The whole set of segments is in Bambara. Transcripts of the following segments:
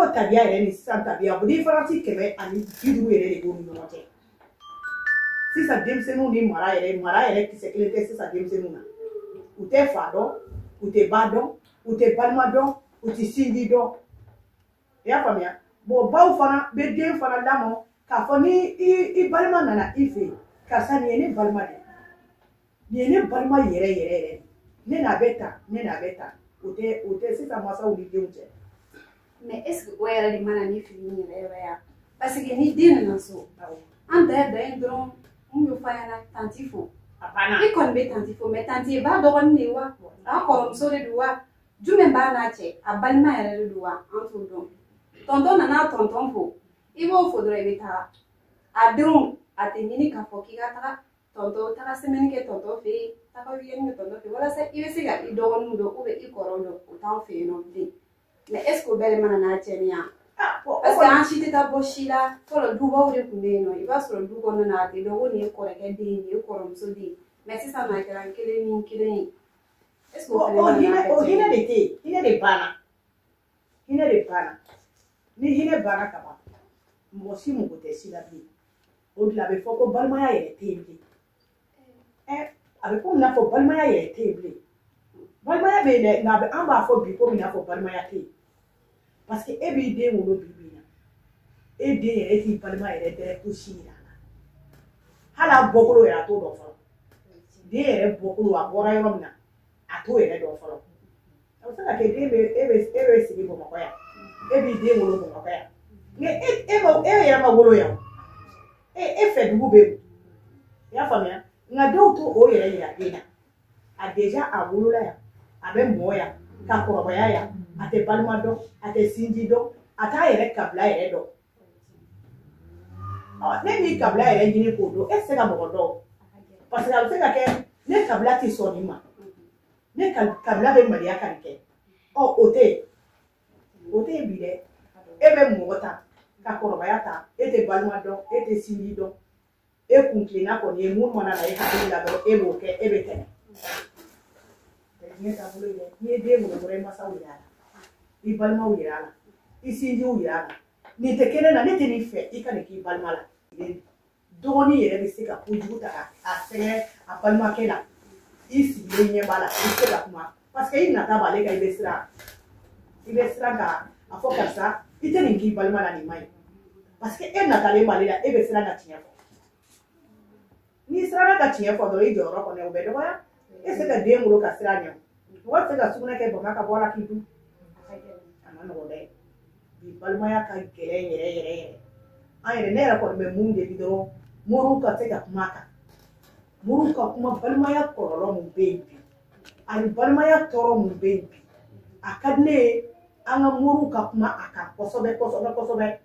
Fɔlɔ tabiya yɛrɛ ni sisan tabiya, différence 150 yɛrɛ de b'u ni ɲɔgɔn cɛ. Sisan denmisɛnninw ni mara yɛrɛ, mara yɛrɛ kisɛ kelen tɛ sisan denmisɛnninw na. U tɛ fa dɔn, u tɛ ba dɔn, u tɛ balima dɔn, u tɛ sinji dɔn. I y'a faamuya? Bon, baw fana bɛ den fana lamɔ k'a fɔ ni i balima nana i fɛ yen, karisa, nin ye ne balima de ye, nin ye ne balima yɛrɛ yɛrɛ yɛrɛ, ne n'a bɛ tan, ne n'a bɛ tan. O tɛ sisan masaw ni denw cɛ. Mais est ce que o yɛrɛ de mana ni fili yɛrɛ yɛrɛ ya? Parce que ni den nana so, an da ye dan ye dɔrɔn, mun bɛ fɔ a ɲɛna? Tantie fo. A banna. I kɔni bɛ tantie fo, mais tantie ye ba dɔgɔnin de ye wa, a kɔrɔmuso de don wa, jumɛn b'a n'a cɛ, a balima yɛrɛ de don wa, an t'o dɔn. Tonton nana tonton fo, i b'o fo dɔrɔn, i bɛ taga. A denw, a tɛ ɲini k'a fɔ k'i ka taga tonton, taga semaine kɛ tonton fɛ yen, taga weekend kɛ tonton fɛ yen, walasa i bɛ se ka i dɔgɔninw dɔn ou bien i kɔrɔw dɔn. O t'anw fɛ yen nɔ bilen. Mais est ce que o bɛɛ de mana n'a cɛnni ya? Parce que an si tɛ taa bɔ si la. Fɔlɔ, dubaw de tun bɛ yen nɔ, i b'a sɔrɔ du kɔnɔna na, a tɛ dɔn ko nin ye kɔrɔkɛ den ye, nin ye kɔrɔmuso den ye. Mais sisan nɔ, a kɛra kelen ni kelen ye. Est ce que o fana O mana n'a hinɛ, bɛɛ o cɛnni? hinɛ de tɛ yen, hinɛ de banna, hinɛ de banna. Ni hinɛ banna ka ban, mɔgɔ si mago tɛ si la bilen. O de la a bɛ fɔ ko balimaya yɛrɛ tɛ yen bilen. Ɛ, a bɛ komi n'a fɔ balimaya yɛrɛ tɛ yen bilen. Balimaya bɛ yen dɛ, nka a bɛ an b'a fɔ bi komi n'a fɔ balimaya tɛ yen, parce que e b'i den wolo bi bi in na, e den yɛrɛ t'i balima yɛrɛ dɛrɛ ko si yira a la. Hali a bɔkolo yɛrɛ, a t'o dɔn fɔlɔ. Den yɛrɛ bɔkolo, a bɔra yɔrɔ min na, a t'o yɛrɛ dɔn fɔlɔ. A bɛ se ka kɛ den bɛ e bɛ sigi Bamakɔ yan, e b'i den wolo Bamakɔ yan, nka e yɛrɛ ma wolo yan, e fɛ dugu bɛ yen. I y'a faamuya? Nka dɔw t'o o yɛrɛ yira den na. A déjà, a wolola yan, a bɛ mɔ yan ka kɔrɔbaya yan, a tɛ balima dɔn, a tɛ sinji dɔn, a t'a yɛrɛ kabila yɛrɛ dɔn. Ɔ, ne m'i kabila yɛrɛ ɲini k'o dɔn, e tɛ se ka mɔgɔ dɔn, parce que a bɛ se ka kɛ ne kabila tɛ sɔn nin ma, ne kabila bɛ maloya ka nin kɛ. Ɔ, o tɛ yen, o tɛ yen bi dɛ. E bɛ mɔgɔ ta ka kɔrɔbaya ta, e tɛ balima dɔn, e tɛ sinji dɔn. E kun tilenna kɔni ye mun mana na e hakili la dɔrɔn, e b'o kɛ, e bɛ tɛmɛ. Diɲɛ taabolo ye dɛ. N'i ye den wolo dɔrɔn, i masaw yira a la, i balimaw yira a la, i sinjiw yira a la. Nin tɛ kɛ ne na, ne tɛ nin fɛ, i ka nin k'i balima la. Dɔgɔnin yɛrɛ bɛ se ka kojugu ta ka a sɛgɛrɛ a balimakɛ la, i sigilen ɲɛ b'a la, i tɛ se ka kuma, parce que i nata b'ale kan. I bɛ siran ka a fɔ karisa, i tɛ nin k'i balima la, nin ma ɲi, parce que e natalen b'ale la. E bɛ siran ka tiɲɛ fɔ. N'i siranna ka tiɲɛ fɔ dɔrɔn, i jɔyɔrɔ kɔni, o bɛ dɔgɔya. E tɛ se ka den wolo ka siran ɲɛ. Mɔgɔ tɛ se ka sugunɛ kɛ bama ka bɔ a la k'i dun. A ma nɔgɔn dɛ. Bi balimaya ka gɛlɛn yɛrɛ yɛrɛ yɛrɛ. An yɛrɛ, ne yɛrɛ kɔni bɛ mun deli dɔrɔn, moriw ka se ka kuma a kan, moriw ka kuma balimaya kɔlɔlɔ mun bɛ yen bi, ani balimaya tɔɔrɔ mun bɛ yen bi. A ka di ne ye an ka moriw ka kuma a kan kosɛbɛ kosɛbɛ kosɛbɛ,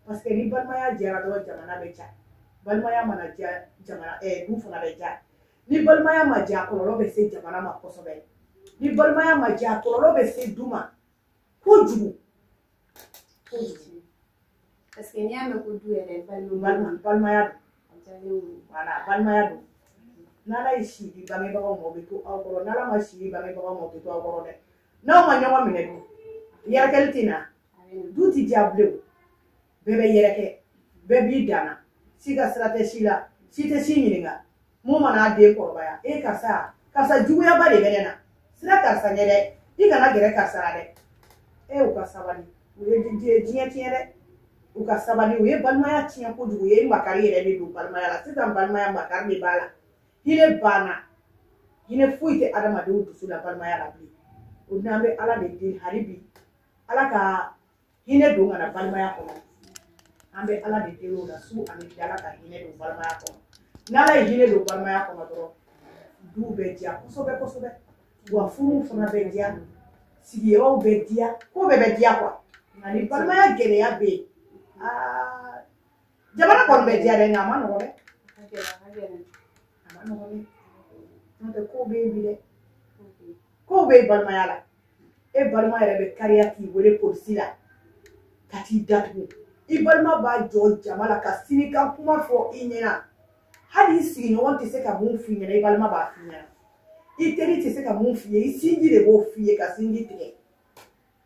parce que ni balimaya diyara dɔrɔn, jamana bɛ ja. Balimaya mana diya, jamana du fana bɛ ja. Ni balimaya ma diya, kɔlɔlɔ bɛ se jamana ma kosɛbɛ. Ni balimaya ma diya, kɔlɔlɔ bɛ se du ma kojugu kojugu. Parce que n'i y'a mɛn ko du yɛrɛ, balima. Balimaya don. A diyalen don. Wala, balimaya don. N'Ala ye si di bangebagaw ma, o bɛ to aw kɔrɔ. N'Ala ma si di bangebagaw ma, o tɛ to aw kɔrɔ dɛ. N'aw ma ɲɔgɔn minɛ dun, yɛrɛkɛli tɛ na. A bɛ na. Du ti diya bilen o. Bɛɛ bɛ yɛrɛkɛ, bɛɛ b'i danna, si ka sira tɛ si la, si tɛ si ɲininka. Mun mana a den kɔrɔbaya, e karisa, karisa juguyaba de bɛ ne na, sira karisa ɲɛ dɛ, i kana gɛrɛ karisa la dɛ. E, u ka sabali, u ye diɲɛ tiɲɛ dɛ. U ka sabali, u ye balimaya tiɲɛ kojugu. U ye makari yɛrɛ de don balimaya la. Sisan balimaya, makari de b'a la. Hinɛ banna, hinɛ foyi tɛ adamadenw dusu la balimaya la bilen. O n'an bɛ Ala de deli hali bi, Ala ka hinɛ don ka na balimaya kɔnɔ. An bɛ Ala de deli o la su ani tile, Ala ka hinɛ don balimaya kɔnɔ. N'Ala ye hinɛ don balimaya kɔnɔ dɔrɔn, du bɛ diya kosɛbɛ kosɛbɛ, wa furuw fana bɛ diya, sigiyɔrɔw bɛ diya, ko bɛɛ bɛ diya quoi. Nka ni balimaya gɛlɛya bɛ yen, aa, jamana kɔni bɛ diya dɛ, nka a ma nɔgɔn dɛ. A ka gɛlɛn, a ka gɛlɛn. A ma nɔgɔn dɛ. N'o tɛ, kow bɛ yen bi dɛ, kow bɛ yen balimaya la. E balima yɛrɛ bɛ kariya k'i wele polisi la ka t'i datugu. I balima b'a jɔ jama la ka sinikan kuma fɔ i ɲɛna. Hali i sigiɲɔgɔn tɛ se ka mun f'i ɲɛna, i balima b'a f'i ɲɛna. I teri tɛ se ka mun f'i ye, i sinji de b'o f'i ye ka sinji tigɛ.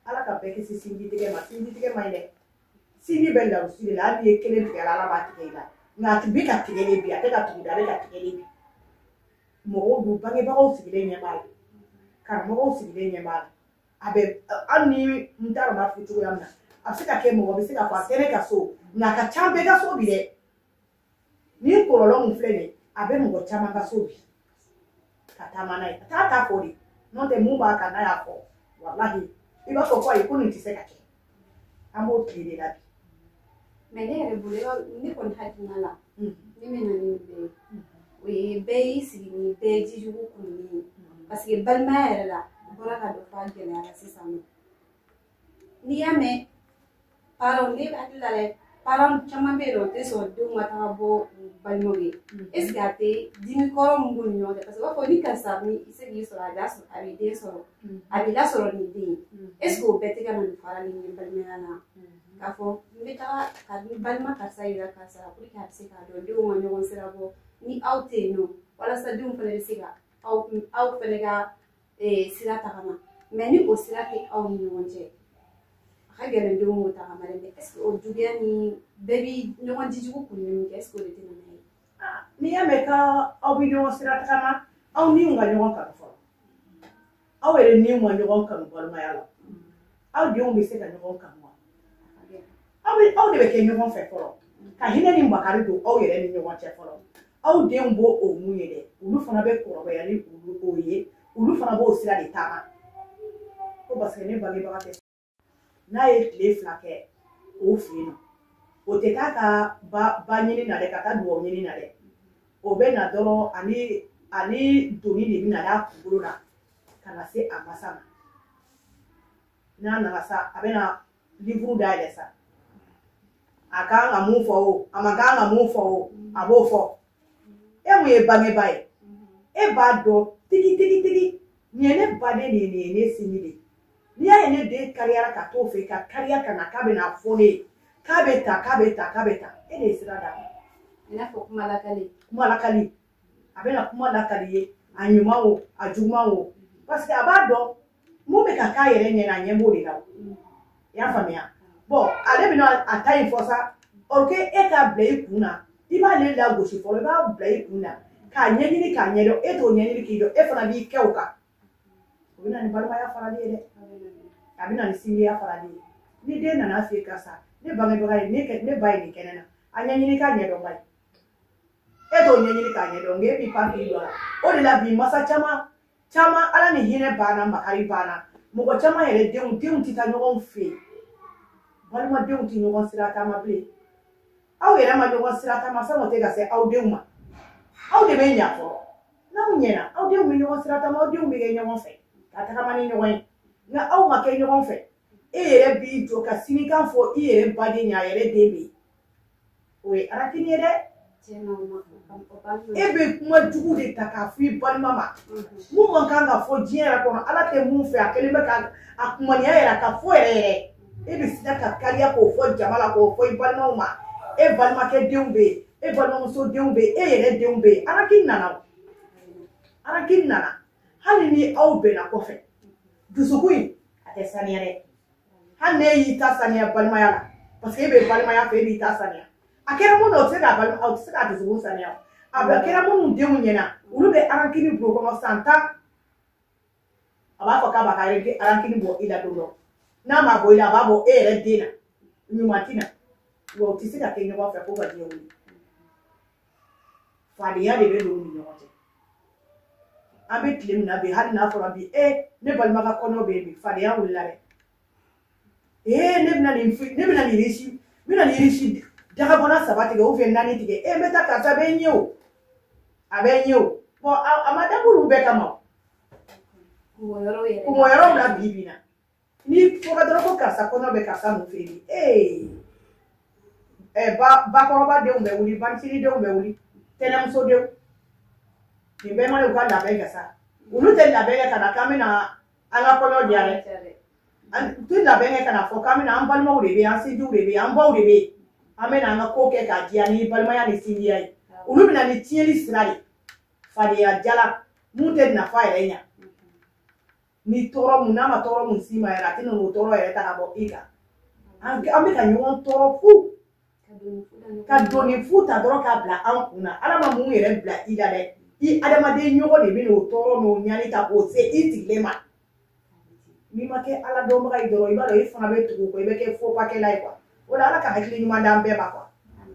Ala ka bɛɛ kisi sinji tigɛ ma. Sinji tigɛ man ɲi dɛ. Sinji bɛ lawusi de la, hali n'i ye kelen tigɛ a la, Ala b'a tigɛ i la. Nka a bɛ ka tigɛ de bi, a tɛ ka tugu dɛ, a bɛ ka tigɛ de bi. Mɔgɔw dun, bangebagaw sigilen ɲɛ b'a la, karamɔgɔw sigilen ɲɛ b'a la. A bɛ hali ni n t'a dɔn n b'a fɔ cogoya min na, a bɛ se ka kɛ mɔgɔ bɛ se k'a fɔ a tɛ ne ka so, nka a ka ca bɛɛ ka so bi dɛ. Nin kɔlɔlɔ min filɛ nin ye, a bɛ mɔgɔ caman ka so bi ka taama n'a ye. A t'a ta fɔ de, n'o tɛ mun b'a kan n'a y'a fɔ, walahi i b'a fɔ ko ayi, ko nin tɛ se ka kɛ. An b'o tile de la bi. Mais ne yɛrɛ bolo, ne kɔni hakilina la, min bɛ na ni nin bɛɛ ye, o ye bɛɛ y'i sigi ni bɛɛ jijugu kunni ye. Parce que balimaya yɛrɛ la, u bɔra ka dɔ fɔ a gɛlɛya la sisan nɔ. N'i y'a mɛn parents, ne hakili la dɛ, parents caman bɛ yen nɔ, o tɛ sɔn denw ka taga bɔ u balimaw ye. Est ce que a tɛ dimi kɔrɔ min b'u ni ɲɔgɔn cɛ? Parce que u b'a fɔ ni karisa ni i se k'i sɔrɔ, a b'a sɔrɔ, a b'i den sɔrɔ, a b'i lasɔrɔ nin den ye. Est ce que o bɛɛ tɛ ka na nin farali ye balimaya la? K'a fɔ n bɛ taga ka n balima karisa yira karisa la pour que a bɛ se k'a dɔn denw ka ɲɔgɔn sira bɔ ni aw tɛ yen nɔ, walasa denw fana bɛ se ka aw fana ka sira tagama. Mais ni o sira tɛ aw ni ɲɔgɔn cɛ, a ka gɛlɛn denw k'o tagama dɛ. Mais est ce que o juguya ni bɛɛ bi ɲɔgɔn jijugu kun min kɛ, est ce que o de tɛ na n'a ye? N'i y'a mɛn k'aw bɛ ɲɔgɔn sira tagama, aw niw ka ɲɔgɔn kanu fɔlɔ. Aw yɛrɛ niw ma ɲɔgɔn kanu balimaya la, aw denw bɛ se ka ɲɔgɔn kanu wa? Aw de bɛ kɛ ɲɔgɔn fɛ fɔlɔ, ka hinɛ ni makari don aw yɛrɛ ni ɲɔgɔn cɛ fɔlɔ. Aw denw b'o o mun ye dɛ, olu fana bɛ kɔrɔbaya ni olu o ye, olu fana b'o sira de taama. Ko parce que ne bangebaga tɛ, n'a ye tile 2 kɛ o fɛ yen nɔ, o tɛ taa ka ba ɲini na dɛ, ka taa duwawu ɲini na dɛ. O bɛ na dɔrɔn, ani doni de bɛ na n'a kunkolo la ka na se a masa ma. N'a nana sa, a bɛ na livre dayɛlɛ sa, a kan ka mun fɔ o, a man kan ka mun fɔ o, a b'o fɔ. E mun ye bangebaa ye, e b'a dɔn tigi tigi tigi, nin ye ne baden de ye, nin ye ne sinji de ye. N'i y'a ye ne den kariyara ka t'o fɛ, ka kariya ka na k'a bɛ n'a fɔ ne ye k'a bɛ ta, k'a bɛ ta, k'a bɛ ta, e de ye sira d'a ma. I n'a fɔ kuma lakali. Kuma lakali, a bɛna kuma lakali ye, a ɲuman o, a juguman o, parce que a b'a dɔn mun bɛ ka k'a yɛrɛ ɲɛna, a ɲɛ b'o de la o. I y'a faamuya? Bon, ale bɛna a ta in fɔ sa, or que e k'a bila i kun na, i b'ale lagosi fɔlɔ, i b'a bila i kun na k'a ɲɛɲini k'a ɲɛdɔn, e t'o ɲɛɲini k'i dɔn, e fana b'i kɛ o kan. O bɛ na ni balimaya farali ye dɛ, a bɛ na ni sinjiya farali ye. Ni den nana f'i ye karisa, ne bangebaga ye, ne ba ye nin kɛ ne na, a ɲɛɲini k'a ɲɛdɔn ba ye, e t'o ɲɛɲini k'a ɲɛdɔn, nka e b'i pan k'i jɔ a la. O de la bi masa caman caman, Ala ni hinɛ banna, makari banna, mɔgɔ caman yɛrɛ denw tɛ taa ɲɔgɔn fɛ yen, balimadenw tɛ ɲɔgɔn sira taama bilen. Aw yɛrɛ ma ɲɔgɔn sira taama, san'o tɛ ka se aw denw ma, aw de bɛ ɲa fɔlɔ. N'aw ɲɛna, aw denw bɛ ɲɔgɔn sira taama, aw denw bɛ kɛ ɲɔgɔn fɛ ka tagama ni ɲɔgɔn ye. Nka aw ma kɛ ɲɔgɔn fɛ, e yɛrɛ b'i jɔ ka sinikan fɔ i yɛrɛ baden ɲɛ, a yɛrɛ den bɛ yen, o ye arakini ye dɛ. E bɛ kuma jugu de ta k'a fɔ i balima ma, mun man kan ka fɔ diɲɛ yɛrɛ kɔnɔ, Ala tɛ mun fɛ, a kɛlen bɛ ka a kumaniya yɛrɛ ka fɔ yɛrɛ yɛrɛ, e bɛ sina ka kariya k'o fɔ jama la, k'o fɔ i balimaw ma. E balimakɛ denw bɛ yen, e balimamuso denw bɛ yen, e yɛrɛ denw bɛ yen. Arakini nana o, arakini nana. Hali ni aw bɛnna kɔfɛ, dusukun in a tɛ saniya dɛ. Hali n'e y'i ta saniya balimaya la, parce que e bɛ balimaya fɛ, e b'i ta saniya. A kɛra mun na, o tɛ se k'a balima, o tɛ se k'a dusukun saniya. A bɛ kɛra minnu denw ɲɛna, olu bɛ arankini bulon kɔnɔ san 10, a b'a fɔ k'a b'a ka arankini bɔ i la don dɔ, n'a ma bɔ i la, a b'a bɔ e yɛrɛ den na, ɲuman ti na. Wa u tɛ se ka kɛ ɲɔgɔn fɛ fo ka diɲɛ wuli. Fadenya de bɛ don u ni ɲɔgɔn cɛ. An bɛ tile min na bi, hali n'a fɔra bi, e ne balima ka kɔɲɔ bɛ yen bi, fadenya wulila dɛ. Ee ne bɛna nin, ne bɛna nin risi, n bɛna nin risi dagabɔnna 3 tigɛ ou bien 4 tigɛ, e n bɛ taa karisa bɛ n ɲɛ o, a bɛ n ɲɛ o. Bon, a ma dabɔ olu bɛɛ kama o. Kungo yɔrɔw la bi bi in na, n'i fɔra dɔrɔn ko karisa kɔɲɔ bɛ karisa mun fɛ yen bi, ee bakɔrɔba denw bɛ wuli, bancinin denw bɛ wuli, tɛnɛmuso denw, nin bɛɛ mana u ka labɛn kɛ sa. Olu tɛ labɛn kɛ ka na k'an bɛna an ka kɔɲɔ diya dɛ. An tɛ labɛn kɛ ka na fɔ k'an bɛna an balimaw de bɛ yen, an sinjiw de bɛ yen, an baw de bɛ yen, an bɛna an ka ko kɛ k'a diya ni balimaya ni sinjiya ye. Olu bɛna ni tiɲɛni sira de, fadenya jala mun tɛ nafa yɛrɛ ɲa. Ni tɔɔrɔ mun n'a ma tɔɔrɔ mun s'i ma yɛrɛ a tɛ n'o tɔɔrɔ yɛrɛ ta ka bɔ i kan. An bɛ ka ɲɔgɔn tɔɔrɔ fu. Ka doni fu ta dɔrɔn k'a bila an kun na. Ala ma mun yɛrɛ bila i la dɛ. I adamaden ɲɔgɔn de bɛ n'o tɔɔrɔ n'o ɲani ta k'o se i sigilen ma. N'i ma kɛ ala dɔnbaga ye dɔrɔn i b'a dɔn i fana bɛ tugu o kɔ i bɛ kɛ faux-pas-kɛla ye quoi. O la ala ka hakili ɲuman d'an bɛɛ ma quoi.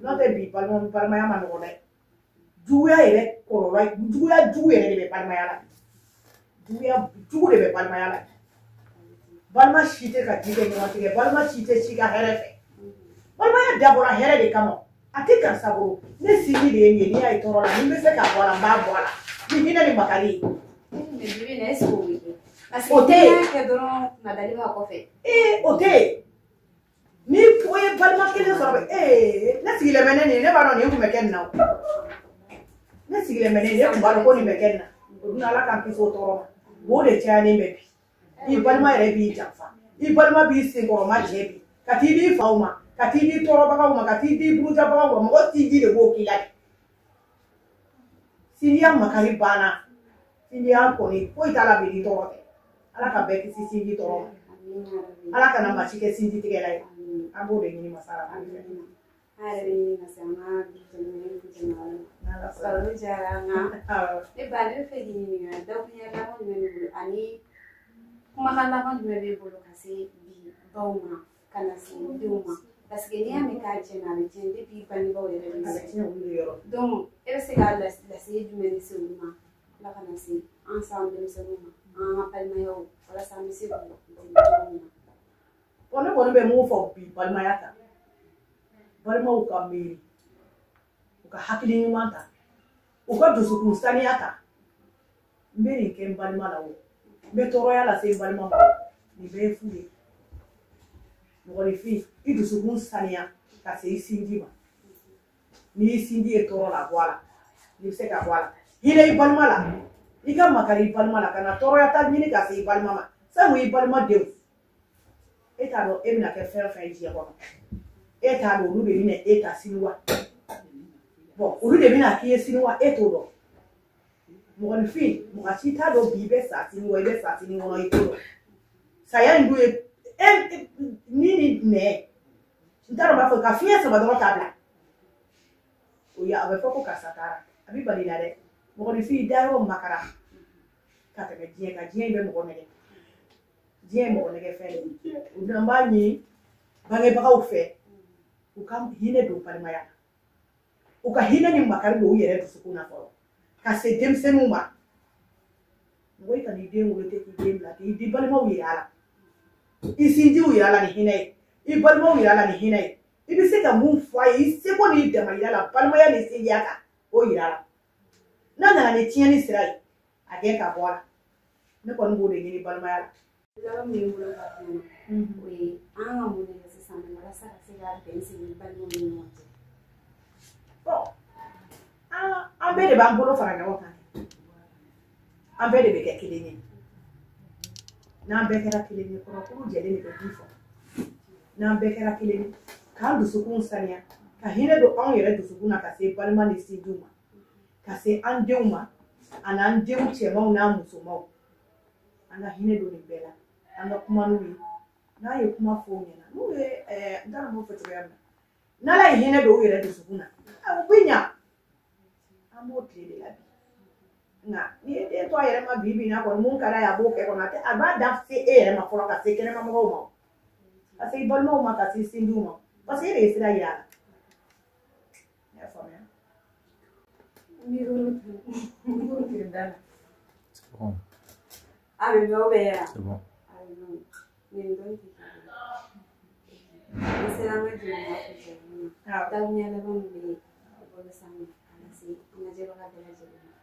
N'o tɛ bi balimaya ma nɔgɔn dɛ. Juguya yɛrɛ kɔlɔlɔ juguya jugu yɛrɛ de bɛ balimaya la. Juguya jugu de bɛ balimaya la. Balima si tɛ ka ji kɛ ɲɔgɔn tigɛ, balima si tɛ si ka hɛrɛ fɛ. Balimaya dabɔra hɛrɛ de kama. A tɛ karisa bolo. Ne sinji de ye nin ye, n'i y'a ye tɔɔrɔ la, ni n bɛ se k'a bɔ a la, n b'a bɔ a la. Ni hinɛ ni makari ye. Mais bibi na est-ce que o bɛ kɛ? Parce O que tɛ n'i yen. y'a kɛ dɔrɔn nadali b'a kɔfɛ. Ee o tɛ yen. Ni o ye balima kelen sɔrɔ ne sigilen bɛ ne nin ye, ne b'a dɔn nin tun bɛ kɛ nin na o. Ne sigilen bɛ ne ye, ne tun b'a dɔn ko nin bɛ kɛ nin na. O dun ala k'an kisi o tɔɔrɔ ma. O de cayalen bɛ bi. I balima yɛrɛ b'i janfa. I balima b'i senkɔrɔma jɛ bi. Ka t'i di faw ma, ka t'i di tɔɔrɔbagaw ma, ka t'i di burujabagaw ma, mɔgɔ sinji de b'o k'i la bi. Sinjiya makari banna. Sinjiya kɔni foyi t'a la bi ni tɔɔrɔ tɛ. Ala ka bɛɛ kisi sinji tɔɔrɔ ma. Ala kana maa si kɛ sinji tigɛla ye. An b'o de ɲini masa la. An yɛrɛ bɛ ɲini ka se an ka bi jɛmukan kuncɛ ma yɔrɔ ma. N'Ala sɔnna. Baro diyara an na. Awɔ. Ne ba, ne bɛ fɛ k'i ɲininka dakuruɲɛ laban jumɛn b'i bolo ani kumakan laban jumɛn b'i bolo ka se bi baw ma ka na se denw ma, parce que n'i y'a mɛn k'a tiɲɛna a bɛ tiɲɛ depuis bangebaaw yɛrɛ de A bɛ fɛ. tiɲɛ olu de yɔrɔ. Donc e bɛ se ka laseli jumɛn de se olu ma ala ka na se an s'an denmisɛnninw ma an ka balimayaw walasa an bɛ se k'u dɛmɛ cogo min na. Bon, ne kɔni bɛ mun fɔ bi balimaya kan, balimaw ka miiri, u ka hakili ɲuman ta, u ka dusukun saniya ta. N bɛ nin kɛ n balima la o, n bɛ tɔɔrɔya lase n balima ma o, nin bɛɛ ye fu de ye. Mɔgɔninfin, i dusukun saniya ka se i sinji ma. N'i y'i sinji ye tɔɔrɔ la, a bɔ a la. N'i bɛ se ka bɔ a la, hinɛ i balima la, i ka makari i balima la, ka na tɔɔrɔya ta ɲini ka se i balima ma. Sango i balima denw, e t'a dɔn e bɛna kɛ fɛn o fɛn ye diɲɛ kɔnɔ, e t'a dɔn olu de bɛna e ta sini wa. Bon, olu de bɛna k'i ye sini wa, e t'o dɔn. Mɔgɔninfin, mɔgɔ si t'a dɔn bi i bɛ sa sini wa, i bɛ sa sini kɔnɔ, i t'o dɔn. Saya in dun ye e ni nɛ, n t'a dɔn n b'a fɔ ka fiɲɛ sama dɔrɔn k'a bila. O ye a bɛ fɔ ko karisa taara, a bɛ bali la dɛ. Mɔgɔninfin, i dayɔrɔ makara ka tɛmɛ diɲɛ kan, diɲɛ in bɛ mɔgɔ nɛgɛ. Diɲɛ ye mɔgɔ nɛgɛ fɛn de ye. O dun an b'a ɲini bangebagaw fɛ, u ka hinɛ don balimaya la. U ka hinɛ ni makari don u yɛrɛ dusukun na fɔlɔ. Ka se denmisɛnninw ma. Mɔgɔ i kan'i den wolo ten k'i den bila ten, i di balimaw yira a la. I sinjiw yira a la ni hinɛ ye. I balimaw yira a la ni hinɛ ye. I bɛ se ka mun fɔ a ye, i seko n'i damayira la balimaya ni sinjiya kan, o yira a la. N'a nana ni tiɲɛni sira ye, a gɛn ka bɔ a la. Ne kɔni b'o de ɲini balimaya la. Laban min bɛ n bolo ka f'i ɲɛna, o ye an ka mun de kɛ sisan nɔ walasa ka se ka bɛn sigi balimaw ni ɲɔgɔn cɛ. Bon, an bɛɛ de b'an bolo fara ɲɔgɔn kan. An bɛɛ de bɛ kɛ kelen ye. N'an bɛɛ kɛra kelen ye, kɔnɔkuru jɛlen de bɛ du fɔ. N'an bɛɛ kɛra kelen ye, k'an dusukun saniya, ka hinɛ don anw yɛrɛ dusukun na ka se balima ni sinjiw ma, ka se an denw ma, an'an denw cɛmanw n'an musomanw. An ka hinɛ don nin bɛɛ la. An ka kuma n'u ye. N'a ye kuma fɔ u ɲɛna, n'u ye n t'a dɔn n b'o fɔ cogoya min na. N'ala ye hinɛ don u yɛrɛ dusukun na, u bɛ ɲa. An b'o tile de la bi. Nka n'i ye den to a yɛrɛ ma bi bi in na kɔni, mun ka d'a ye a b'o kɛ kɔni, a tɛ a b'a da se e yɛrɛ ma fɔlɔ ka se kɛnɛmamɔgɔw ma. Ka se i balimaw ma, ka se i sinjiw ma. Parce que e de ye sira yira a la. I y'a faamuya? Micro da la. C'est bon. A bɛ mɛn o bɛ yan. C'est bon. A bɛ mɛn. Nin dɔn tɛ kelen ye. An sera an ka jɛmukan kuncɛ yɔrɔ ma. Awɔ. Dakuruɲɛ laban min bɛ i bolo san ka lase an lajɛbaga bɛɛ lajɛlen ma.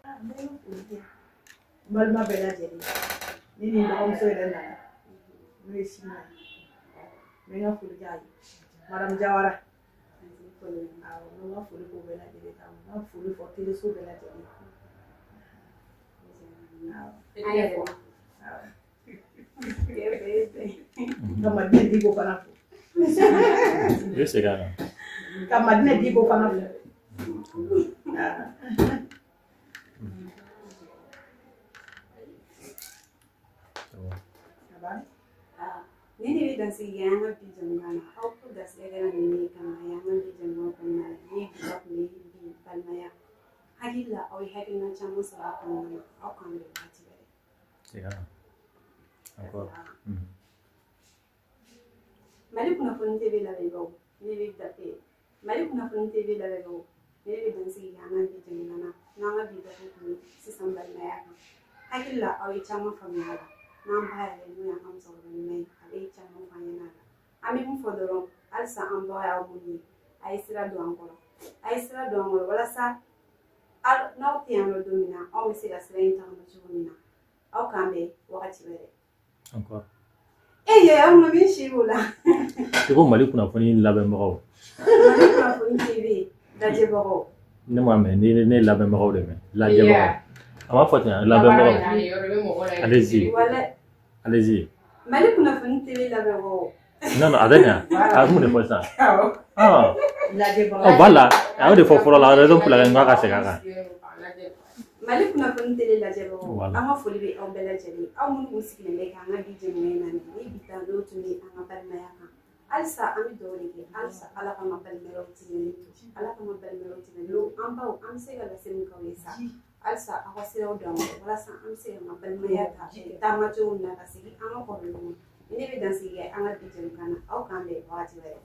N bɛ foli kɛ n balima bɛɛ lajɛlen. Ni nin dɔgɔmuso yɛrɛ nana, n'o ye Sina ye, n bɛ n ka foli k'a ye. Madame Jawara. Awɔ, n bɛ n ka foli k'o bɛɛ lajɛlen kan. N ka foli fɔ teleso bɛɛ lajɛlen. Awɔ. An yɛrɛ ma. Awɔ. Ka Madinɛ Diko fana fo. I bɛ segin a kan. Ka Madinɛ Diko fana fo. bɛ dansigi kɛ an ka bi jamukan na. Aw ko garisɛgɛ kɛra nin min kama an ka bi jamukan kɔnɔna la, ni bi tun bɛ bi balimaya. Hakili la aw ye hakilina caman sɔrɔ a kɔnɔna na. Aw k'an bɛn wagati wɛrɛ. Segin a kan. Encore. Mali kunnafoni TV lamɛnbagaw, ne bɛ dafe Mali kunnafoni TV lamɛnbagaw, ne bɛ dansigi kɛ an ka bi jamukan na. N'an ka bi baro tun bɛ sisan balimaya kan. Hakili la aw ye caman faamuya a la. N'an ba yɛrɛ n'o y'an ka musokɔrɔba ɲuman ye, ale ye caman fɔ an ɲɛna a la. An bɛ mun fɔ dɔrɔn, halisa an baw y'aw minnu ye, a ye sira don an kɔrɔ, a ye sira don an kɔrɔ walasa n'aw tɛ yan nɔ don min na, anw bɛ se ka sira in tagama cogo min na. Aw k'an bɛn wagati wɛrɛ. Encore. E yɛ, aw ma min si b'o la. I ko Mali kunnafoni labɛnbagaw. Mali kunnafoni TV lajɛbagaw. Ne m'a mɛn, ne labɛnbagaw de mɛn. Lajɛbagaw. A m'a fɔ ten, labɛnbagaw. Allez-y. Allez-y. Mali kunnafoni TV labɛnbagaw. Non, non, a tɛ ɲa. A ye mun de fɔ sisan? Ah. Lajɛbagaw. Oh, voilà. A y'o de fɔ fɔlɔ la, raison pour laquelle n k'a ka segin a kan. Mali kunnafoni tele lajɛbagaw, Voilà. An ka foli bɛ aw bɛɛ lajɛlen. Aw minnu kun sigilen bɛ k'an ka bi jamukan in lamɛn, ni bi ta n'o tun bɛ an ka balimaya kan. Halisa an bɛ dugawu de kɛ, halisa Ala k'an ka balimayaw tɛmɛnen to, Ala k'an ka balimayaw tɛmɛnen to. An baw, an bɛ se ka lase min k'aw ye sa, halisa aw ka siraw d'an ma walasa an bɛ se k'an ka balimaya ta taama cogo min na ka segin an ka kɔrɔlenw ma. Ne bɛ dansigi kɛ an ka bi jamukan na. Aw k'an bɛn wagati wɛrɛ.